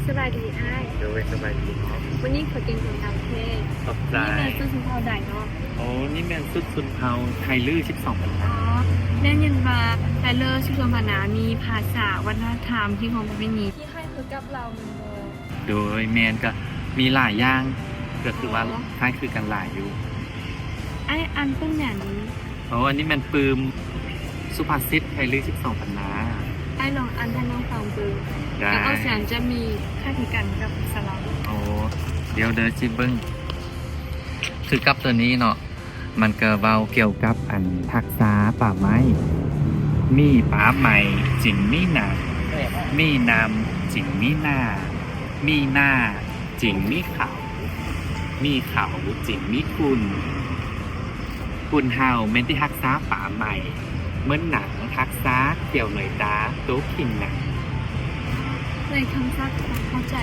ສະບາຍດີອ້າຍ. ໂດຍ ສະບາຍດີເນາະ. ມື້ນີ້ຂ້ອຍແຕ່ງຕົວງາມແທ້. ຂອບໃຈ. ນີ້ແມ່ນຊຸດຊົນເຜົ່າໃດເນາະ? ໂອ້ ນີ້ແມ່ນຊຸດຊົນເຜົ່າໄທລື້ສິບສອງພັນນາ. ອໍ ໄດ້ຍິນວ່າໄທລື້ສິບສອງພັນນາມີພາສາ, ວັດທະນະທຳ, ຮີດຄອງປະເພນີທີ່ຄ້າຍຄືກັບລາວແມ່ນບໍ່? ໂດຍ ແມ່ນ, ກະມີຫຼາຍຢ່າງ, ກະຄືວ່າ ອໍ ຄ້າຍຄືກັນຫຼາຍຢູ່. ອ້າຍອ່ານປຶ້ມຫຍັງ? ໂອ້ ອັນນີ້ແມ່ນປຶ້ມສຸພາສິດໄທລື້ສິບສອງພັນນາ. ອ້າຍລອງອ່ານໃຫ້ນ້ອງຟັງເບິ່ງ. ໄດ້. ການອອກສຽງຈະມີຄ້າຍຄືກັນກັບພາສາລາວ. ໂອ້ ດຽວເດີຊິເບິ່ງ. ຄືກັບໂຕນີ້ເນາະ, ມັນກະເວົ້າກ່ຽວກັບອັນຮັກສາປ່າໄມ້. ມີປ່າໄມ້ຈຶ່ງມີນ້ຳ, ມີນ້ຳຈຶ່ງມີນາ, ມີນາຈຶ່ງມີເຂົ້າ, ມີເຂົ້າຈຶ່ງມີຄຸນ. ຄົນເຮົາແມ່ນທີ່ຮັກສາປ່າໄມ້ ເໝືອນໜັງຮັກສາແກ້ວໃນຕາໂຕຂີງໜັງ. ໃນຄຳສັບເຂົ້າໃຈ.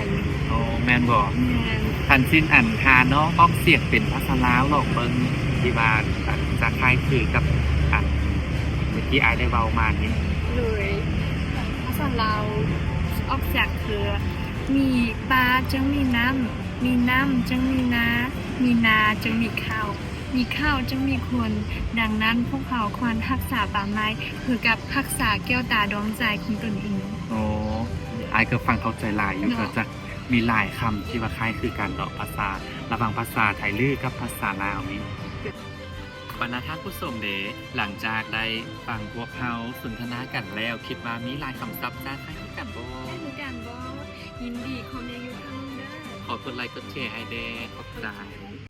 ໂອ້ ແມ່ນບໍ່? ແມ່ນ. ຄັນຊິນອັນ ຖ້ານ້ອງອອກສຽງເປັນພາສາລາວລອງເບິ່ງ ທີ່ວ່າອັນຈະຄ້າຍຄືກັບອັນເມື່ອກີ້ອ້າຍໄດ້ເວົ້າມານີ້. ໂດຍ ພາສາລາວອອກສຽງຄື ມີປ່າຈຶ່ງມີນ້ຳ, ມີນ້ຳຈຶ່ງມີນາ, ມີນາຈຶ່ງມີເຂົ້າ, ມີເຂົ້າຈຶ່ງມີຄົນ. ດັ່ງນັ້ນ ພວກເຮົາຄວນຮັກສາປ່າໄມ້ ຄືກັບຮັກສາແກ້ວຕາດວງໃຈຂອງຕົນເອງ. ໂອ້ ອ້າຍກໍຟັງເຂົ້າໃຈຫຼາຍຢູ່ ເນາະ. ເນື່ອງຈາກມີຫຼາຍຄຳທີ່ວ່າຄ້າຍຄືກັນເນາະ, ພາສາ ລະຫວ່າງພາສາໄທລື້ກັບພາສາລາວນີ້. ບັນດາທ່ານຜູ້ຊົມເດ, ຫຼັງຈາກໄດ້ຟັງພວກເຮົາສົນທະນາກັນແລ້ວ, ຄິດວ່າມີຫຼາຍຄຳສັບຈະຄ້າຍຄືກັນບໍ່? ຄ້າຍຄືກັນບໍ່? ຍິນດີຄອມເມັນຢູ່ທາງລຸ່ມເດີ. ຂໍກົດໄລກົດແຊໃຫ້ແດ່. ຂອບໃຈ.